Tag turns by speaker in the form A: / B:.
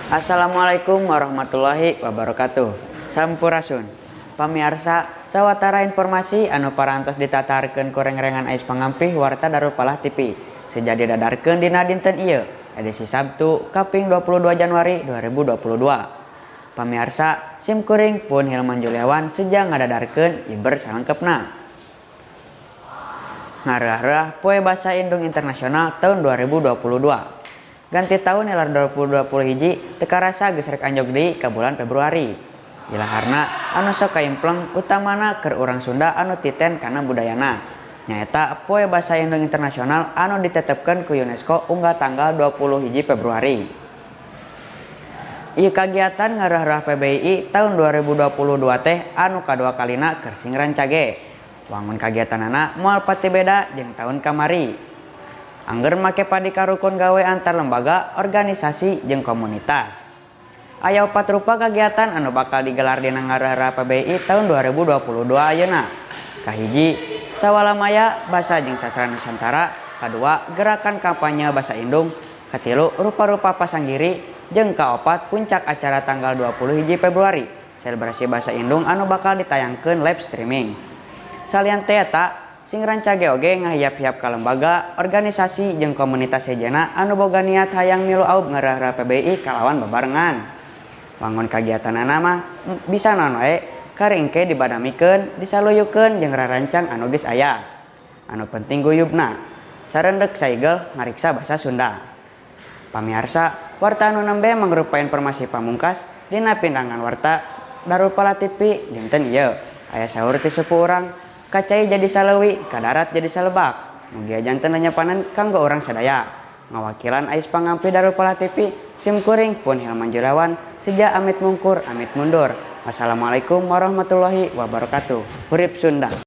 A: Assalamualaikum warahmatullahi wabarakatuh. Sampurasun. Pamiarsa, sawatara informasi anu parantos ditatarkeun ku rengrengan Ais Pangampih Warta Darul Falah TV. Seja didadarkeun dina dinten ieu, edisi Sabtu kaping 22 Januari 2022. Pamiarsa, sim kuring pun Hilman Juliawan seja ngadadarkeun iber salengkepna. Ngareuah-reuah Poe Basa Indung Internasional tahun 2022. Ganti tahun nyelar 2020 hiji teu karasa geus rek anjog deui ka bulan Februari. Ilaharna anu sok kaimpleng utamana keur urang Sunda anu titen kana budayana. Nyaeta Poe Basa Indung Internasional anu ditetepkeun ku UNESCO unggal tanggal 20 hiji Februari. Ieu kagiatan ngareuah-reuah PBI tahun 2022 teh anu kadua kalina keur sing rancage. Wangun kagiatanana moal pati beda jeung tahun kamari. Angger make padi karukun gawe antar lembaga, organisasi jeung komunitas. Aya opat rupa kagiatan anu bakal digelar dina ngareuah-reuah PBI tahun 2022 ayeuna. Kahiji, Sawalamaya Basa jeung Sastra Nusantara, kadua gerakan kampanye Basa Indung, katilu rupa-rupa pasanggiri, jeung kaopat puncak acara tanggal 20 hiji Februari, selebrasi Basa Indung anu bakal ditayangkeun live streaming. Salian teh eta, sing rancage oge ngahiap-hiap ka lembaga, organisasi jeung komunitas sejenna anu boga niat hayang milu aub ngareuah-reuah PBI kalawan bebarengan. Wangun kagiatanana mah bisa naon wae, kari engke dibadamikeun, disaluyukeun jeung rarancang anu geus aya. Anu penting guyubna, sarendek saigel ngariksa basa Sunda. Pamiarsa, warta anu nembe mangrupa informasi pamungkas dina pindangan warta Darul Falah TV dinten ieu. Aya saur ti sepuh urang, kacai jadi saleuwi, kadarat jadi salebak. Mugia janten lenyepanan kanggo urang sadaya. Ngawakilan Ais Pangampi Darul Falah TV, sim kuring pun Hilman Julawan, seja amit mungkur, amit mundur. Wassalamualaikum warahmatullahi wabarakatuh. Hurip Sunda.